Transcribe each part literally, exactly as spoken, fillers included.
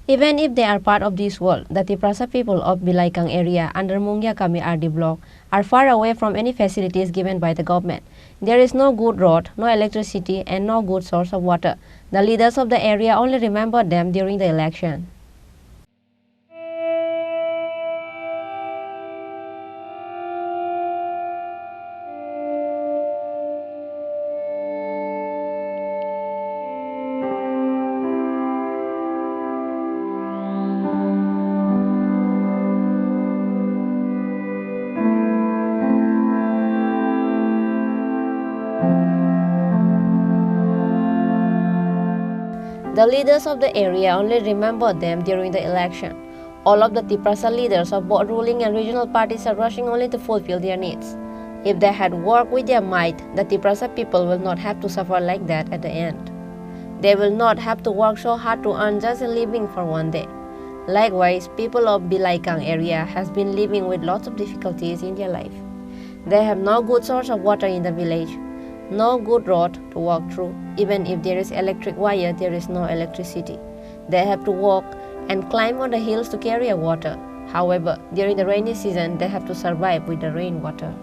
Even if they are part of this world, the Tiprasa people of Bilaikang area under Mungia Kami R D block are far away from any facilities given by the government. There is no good road, no electricity, and no good source of water. The leaders of the area only remember them during the election. The leaders of the area only remember them during the election. All of the Tiprasa leaders of both ruling and regional parties are rushing only to fulfill their needs. If they had worked with their might, the Tiprasa people will not have to suffer like that at the end. They will not have to work so hard to earn just a living for one day. Likewise, people of Bilaikang area has been living with lots of difficulties in their life. They have no good source of water in the village, no good road to walk through. Even if there is electric wire, there is no electricity. They have to walk and climb on the hills to carry a water. However, during the rainy season, they have to survive with the rainwater.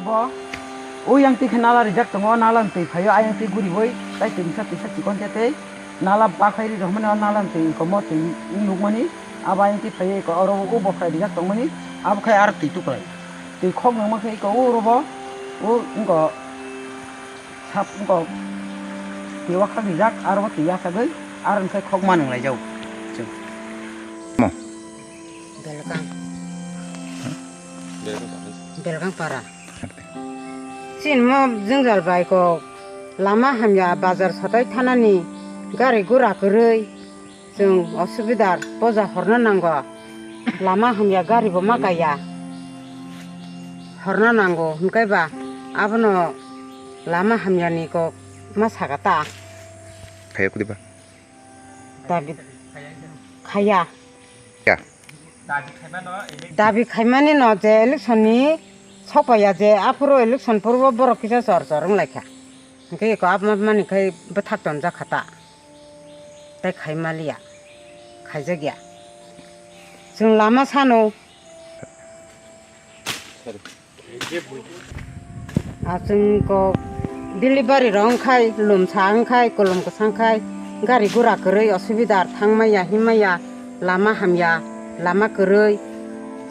Bo, o yang twi khe nala rijak tongo, nala ni twi phaio, ayang twi guriwi, tai twi misa twi sa chikon khe tei nala bakhai ri rwmani, o nala ni twi komo twi nukmani, abo ayang twi phaio, eko oro o bokhrai rijak tongmani, abo khai aro twi tuklai. Twi khok nangma khe eko o robo, o wngko sap wngko twi wakhak rijak, aro bo twi yachagwi, aro hwnkhe khok ma nung laijao chwng. Mo. Belkang. Belkang para. Chini mo jwngjal bai kok lama hamya, bazar sotai thanani gari gura kwrwi chwng osubidar poja horna nango. Lama hamya, gari bo ma kaiya, horna nango hwnkhe ba abono lama hamyani kok ma saka ta. Khaiya kudi ba? Dabi khaiya. Ya. Dabi khaimani no je election ni sokpaiya je aphuru election purbo borok kisa chor chor wng laikha. Hwnkhe eko apma mani khai bwthak tonjak kha ta. Tei khai maliya. Khaijakya. Chwng lama sano. Achwng kok delivery rok wngkhai, lumsa wngkhai, kolom kwchang khai, gari gura kwrwi osubidar, thangmaya, himmaya, lama hamya, lama kwrwi.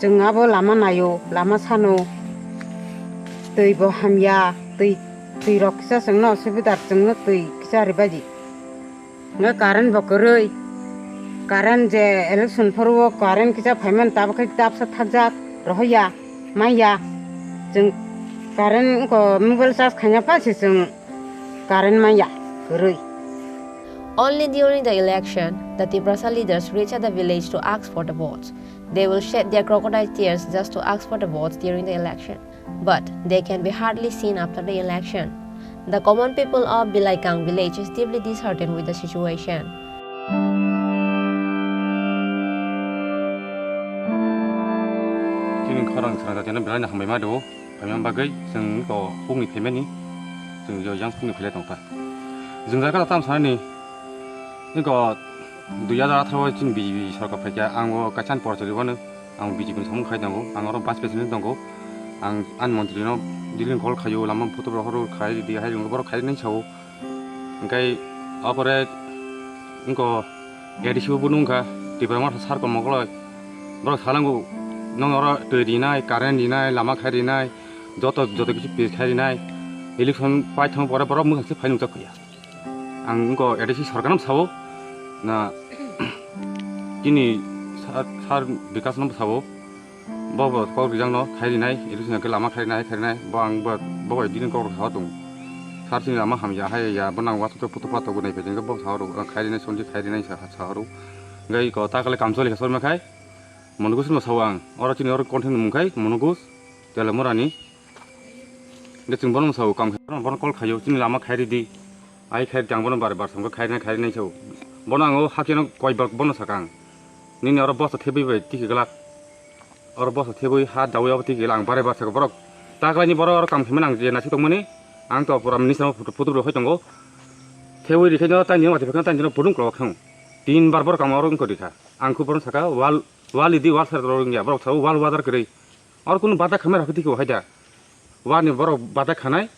Chwng abo lama naio, lama sano. Twi bo hamya, twi, twi rok kisa chwngno osubidar, chwngno twi kisa rwbaidi. Hwnkhe current bo kwrwi. Current je election phuru o current kisa phaimani, tabuk khe tapsa thakjak, rohorya, manya. Chwng current wngkha, mobile charge khaina pha se chwng current manya, kwrwi. Only during the election, the Tiprasa leaders reach at the village to ask for the votes. They will shed their crocodile tears just to ask for the votes during the election. But they can be hardly seen after the election. The common people of Bilaikang village is deeply disheartened with the situation. Chini khorang srang jatino belai no hambai ma do, hamya bagwi chwng ko hukni phaimani, chwng yo yang hukni philai tongkha. Chwng jaga tam sanani, iko dui hajar atharo chini B J P sorkar phaikha, ang o kaisa porchari wano. Ang B J P ni samung khai tongo, ang oro vice president tongo. Ang ani montri no daily call khaio, lama photo rok horo khai di, hai rok borok khai nai sao. Hingkai apore wngko A D C bo nungkha, Tipra Motha sir ko mokoloi. Borok salango, nong oro twi rinai, current rinai, lama khai rinai, joto, joto kichu pis khai rinai. Election pai thang pore borok mwkhang se phai nungjak ya. Ang wngko A D C sorkar no sao, na chini sir, sir Bikas no sao, bo bo kok rijak no khai rinai, iri sini ke lama khai rinai, khai rinai, bo ang bo, bo bai bini kok sao tung. Sir chini lama hamya hai ya, bo nang wasu to putu pato gunai pe jeng bo sao ro, khai rinai, sonji khai rinai sa, sao ro. Gai ko ta kale kam choli ka sorma khai, monogus no sao ang, oro chini oro content mung khai, monogus, tele morani. De chwng bono sao kam khe, bono call khaio, chini lama khairi di. Ai khairi di, ang bono bare bar songkhe khairi nai, khairi nai sao. Bono ang o hakhe no koi bar bono sakha ang. Nini oro bosta thebwi bai tiki glak. Oro bosta thebwi ha dawi abo tiki glak, ang bare bar sakha borok. Taklaini borok oro kam khaimani ang je naisik tongmani. Ang to pura minister photo, photo rok hai tongo. Thebwi rikhe no tani no mati phakno tani no pudung klok khang. Tin bar borok ang oro wngkha rikha. Ang khu bono sakha wal, wal idi wal sar rok wngya. Borok sao wal wadar kwrwi. Oro kunu bata khamai rok tiki hai da. Wani borok bata khanai,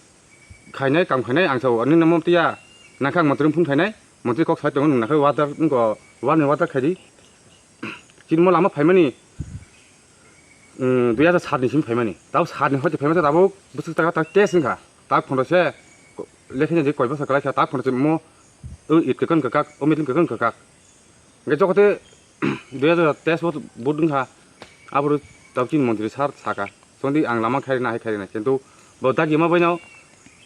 khainai, kam khainai, ang sao, ani namo tiya, nangkha ang montri phone khainai, montri kok sai tongo, nung nangkha water, wngko, wani water khaidi. Chini mo lama phaimani, mm, dui hajar sat ni simi phaimani. Tabo sat ni hoite phaimani, tabo bwswk taka tak test wngkha. Tak phono se, lekhaini je koi bwsa kwlai kha, tak phono se mo, o it kwkang kwkak, o meeting kwkang kwkak. Hingke jokote dui hajar teis bo vote wngkha, aboro tabuk chini montri sir saka, "Chwngdi ang lama khairina hai khairina," kintu bo dagi ma baino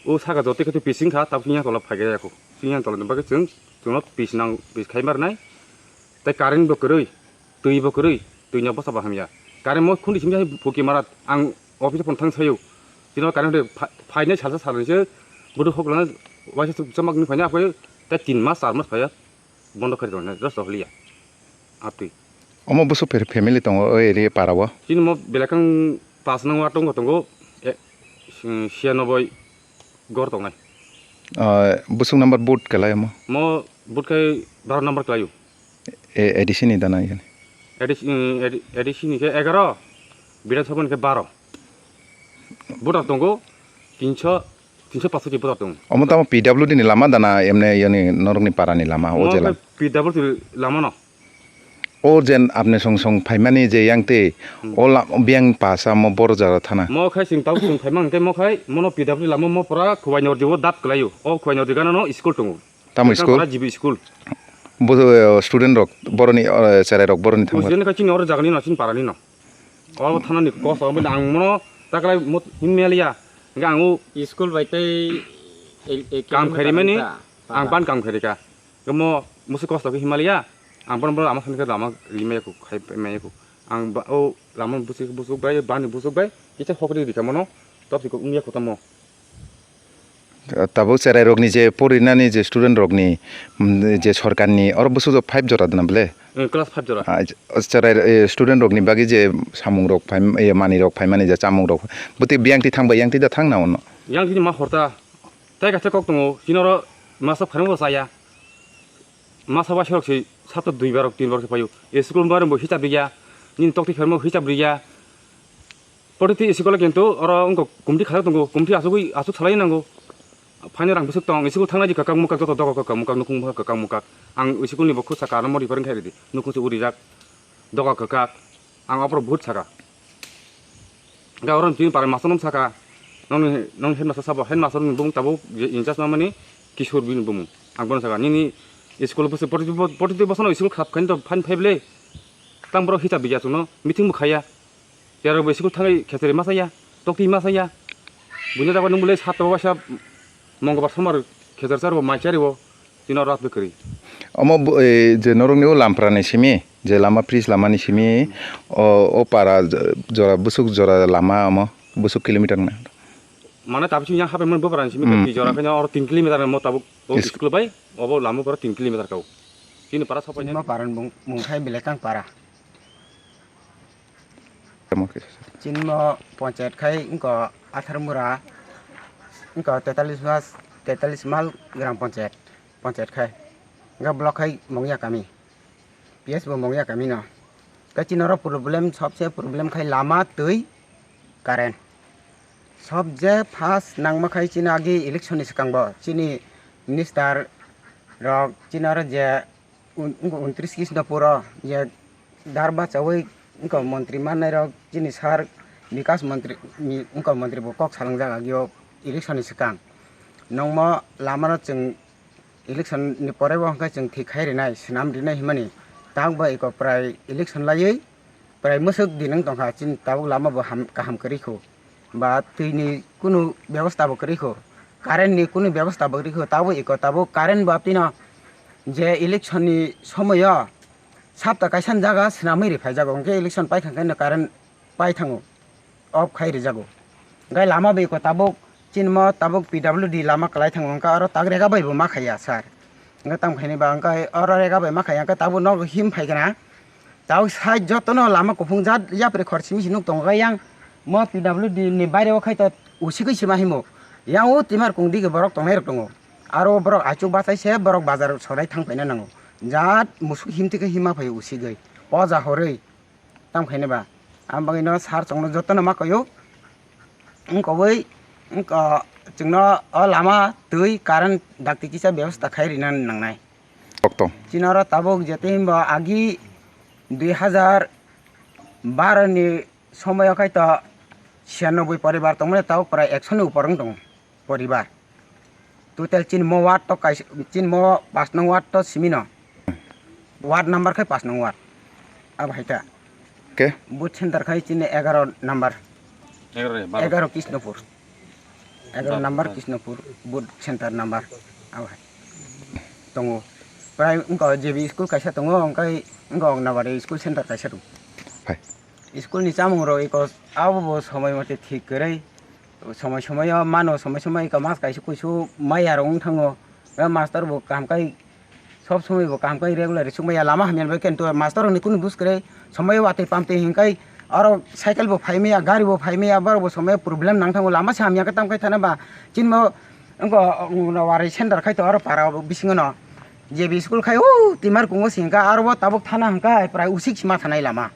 o saka joto khe twi pising kha, tabuk chini tola phaikha yakho. Chini tola ni bagwi chwng, chwngno pis nang, pis khai marnai. Tei current bo kwrwi, twi bo kwrwi, twi no bwsa bo hamya. Current mo khundi simi hai phuki marat, ang office phone thang sayo. Chini current phai-, phainai salsa salnai se, bodo hok lana waisa chwng chamak ni phaina aphai, tei tin mas, char mas phaiya. Bondo khe tongnai, just holiya. Atwi. Omo bwswk family tongo o area para o? Chini mo belakang pas nang wa tongo tongo, e, si-, siyanoboi gor tongnai. Ah, bwswk number vote kwlai omo? Mo vote khai baro number kwlaio. E, A D C ni dana yani? A D C, mm, A D, A D C ni khe egaro, Bidhan Sabha ni khe baro. Voter tongo tinso, tinso pasoti voter tongo. Omo tamo P W D ni lama dana emne yani norokni parani lama o jela. Mo khe P W D lama no. O jen apne song song phaimani je yang te Hmm. o la-, biyang pasa mo boro jara thana. Mo khai sing tau sing phaimang te mo khai mono P W D lama mo pora Khowai Nordi o dat kwlaio. O Khowai Nordi gana no school tongo. Tamo school? Para G B school. Bo, eh, student rok boroni, eh, cherai rok boroni thangbar. Ujeni khai chini oro jagani no, chini parani no. Oro thanani kos, omo ang mono taklai mot himya liya. Hingke ang o school bai tei el-, el kam kilometer khairi mani, ta, ang para. Ban kam khairi ka. Hingke mo musi kos to himya liya. Ang bono bono lama sani khe lama rimaya kho, khai maya kho. Ang ba, o lama busuk, busuk bai, bani busuk bai, kisa hokri rika mono, top si kok ungya kho tamo. Tabuk cherai rokni je porinani je student rokni, mm, je sorkarni oro bwswk five jora dana bole? Eh, class five jora. Ah, cherai, eh, student rokni bagwi je samung rok phai, eh, mani rok phaimani je chamung rok, bwtwi biyang twi thang bai yang twi da thang na ono? Yang twi ma horta. Tai kaisa kok tongo, chini oro masa phairung bo chaya. Masa waisa rok se sapta dui bar rok, tin bar rok se phaio. School bareng bo hisab riya, nini tokti phermo hisab riya. Protiti school o kintu oro wngkha committee khajak tongo, committee asugwi asuk salai nango. Phaino rang bwswk tong, school thangnai di kwkak mwkak joto doga kwkak mwkak nukhung bwkha kwkak mwkak. Ang school ni bo khutsa karno mori pharwng khe ridi, nukhung se urijak, doga kwkak. Ang aphuru vote saka. Ga oro tini para master no saka, nong, nong headmaster sabo, headmaster ni bumung tabuk je in charge mamani Kishore bini bumung. Ang bono saka, nini school bwswk protiti bo-, protiti bosono school khrap khaini to phan phaible. Tang borok hisab biya chwngno, meeting bo khaiya. Tei aro bo school thangwi khesari ma saya, tokti ma saya. Buino jago nung bole sato waisa Mongolbar sombar khesar sar bo mai chari bo, tino rat bo kwrwi. Omo bo, eh, je norokni o Lamprani simi, je lama bridge lamani simi, o, o para j-, jora bwswk jora lama omo, bwswk kilometer na? Mane tabuk chini yang hapai mani bwbarani simi Hmm. twi jora khe oro tin kilometer mo tabuk o Is- school bai, obo lama pora tin kilometer kau. Chini para sopai Chini mo paran bung-, mungthai Belekang para. Tamo khe. Chini mo panchayat khai wngkha Atharmura, wngkha tetalis mas, tetalis mal gram panchayat, panchayat khai. Wngkha block khai Mongya kami. P S bo Mongya kami no. Tei chini oro problem, sobse problem khai lama, twi, current. Sobje first nangma khai chini agi election ni swkang bo chini minister rok chini oro je un-, wngkha untris Krishnapur o je dar bachaui wngkha montri mannai rok chini sir Bikas montri ni wngkha montri bo kok salangjak agi o election ni swkang. Nongmo lama no chwng election ni pore bo hwnkhe chwng thik khai rinai, swnam rinai hwnmani. Tabuk bo eko prai election laiwi prai mwswk din wng tongkha, chini tabuk lama bo ham, kaham kwrwi kho, ba twi ni kunu bebosta bo kwrwi kho, current ni kunu bebosta bo kwrwi kho, tabuk eko tabuk current bo aptino je election ni somoio sapta kaisa ni jaga swnamwi riphaijak, hwnkhe election paikha khe no current pai thango, off khai rijago. Hwnkhe lama bai ko tabuk Chini mo tabuk P W D lama kwlai thango, wngkha oro tak rega bai bo ma khaiya sir. Wngkha tamo khaini ba wngkha oro rega bai ma khaiya, wngkha tabuk nogo him phai gana. Tabuk side jotono lama kuphung jat yapri khor simi si nuk tongo, yang mo P W D ni baire o khai to usigwi sima himo. Yang o timar kung dige borok tongnai rok tongo. Aro borok achuk bachai se borok bazar sonai thang paina nango. Jat musuk him thike hima phai usigwi. Poja horwi. Tamo khaini ba. Ang bagwi no sir chwngno jotono ma koyo. Wngkha bai, wngkha chwngno o lama, twi, current dakti kisa bebostha khai rina nangnai. Koktong. Chini oro tabuk jete himba agi dui hazar baro ni somoyo khai to siyanoboi poribar tongmani, tabuk prai ekso ni upor wng tongo poribar. Total chini mo ward to kaisa, chini mo pas nong ward to simi no. Ward number khai pas nong ward. Abo hai ta. Ke? Booth center khai chini egaro number. Egaro, baro. Egaro Krishnapur. Egaro number Krishnapur booth center number. Abo hai. Tongo. Prai wngkha J B school kaisa tongo, wngkha wngkha Anganwadi school center kaisa tongo. Hai. School ni chamung rok eko abo bo somoi mote thik kwrwi. Somoi somoi o mano, somoi somoi eko mas kaisa kuisu maya rok wng thango. Master bo kaham khai sob somoi bo kaham khai regular sukmaya, lama hamya bai khe to master rokni kunu bus kwrwi. Somoi watwi pamtwi hinkai oro cycle bo phaimaya, gari bo phaimaya, borok bo somoi problem nang thango, lama se hamya khe tamo khai thana ba chini bo wngkha wari center khai to oro para bisingo no J B school khai o timar kungo se hinka aro bo tabuk thana hinka prai usik sima thanai lama.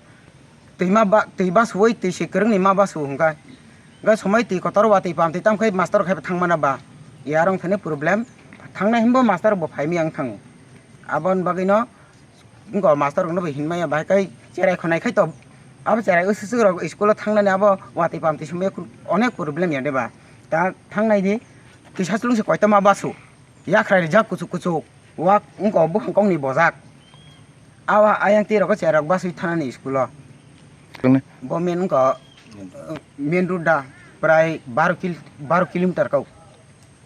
Twi ma ba, twi basuwi, twi se kwrwngni ma basu hwnka. Hwnka somoi twi kotor watwi pamtwi tamo khai master khai thangmana ba. Yarong thani problem. Thangnai hwnba master bo phaimaya wng thango. Aboni bagwino wngkha master rokno bo hinmaya, bahai khai cherai khonai khai to. Abo cherai usuk usuk rok school o thangnani abo watwi pamtwi somoi onek problem ya de ba. Ta thangnai di kisa chwlwng se koito ma basu. Yakhrai rijak kuchuk kuchuk. Wak wngkha buphang kokni bojak. Awa ayang twi rokhe cherai rok basui thanani school o. Thangnai. Bo main wngkha, uh, main road da prai baro kil-, baro kilometer kau.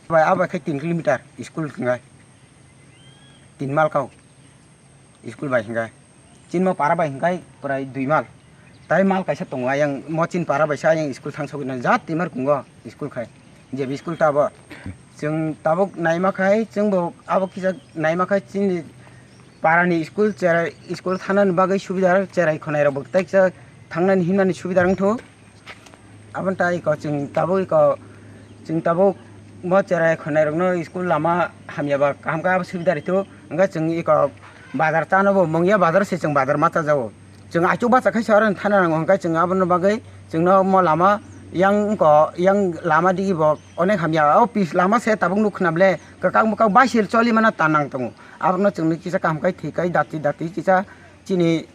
Bai abo khe tin kilometer school hwnkhai. Tin mal kau. School bai hwnkhai. Chini mo para bai hwnkhai prai dui mal. Tai mal kaisa tongo ayang mo chini para bai sa ayang school thang sogwi nang jat timar kungo school khai. J B school ta abo. Chwng tabuk naima khai, chwng bo abo kisa naima khai chini para ni school cherai, school thana ni bagwi subida cherai khonai rok bo tai kisa thangnani himnani subida wng thu. Aboni tai iko chwng tabuk iko chwng tabuk mo cherai khonai rokno school lama hamya ba kaham khe abo subida ri thu. Hwnkhe chwng iko bazar chano bo mungya bazar se chwng bazar ma cha jago. Chwng achuk bacha khai se oro thana nango, hwnkhe chwng aboni bagwi chwngno omo lama yang wngkha, yang lama digi bo onek hamya. O pis lama se tabuk nuk khna ble kwkak mwkak bai se choli mano ta nang tongo. Abono chwngno kisa kaham khai thwi khai dati dati kisa chini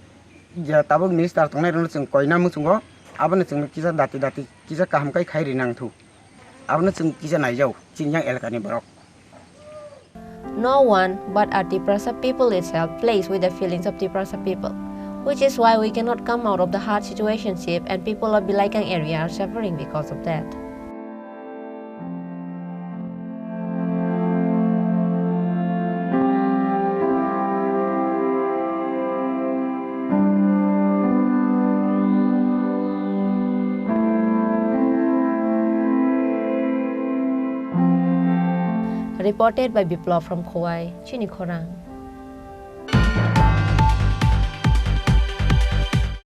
je tabuk minister tongnai rokno chwng koina muchungo, abono chwngno kisa dati dati kisa kaham khai khai ri nang thu. Abono chwng kisa naijao chini yang elaka ni borok. No one but our Tiprasa people itself plays with the feelings of Tiprasa people, which is why we cannot come out of the hard situationship and people of Bilaikang area are suffering because of that. Reported by Biplab from Khowai, Chini Khorang.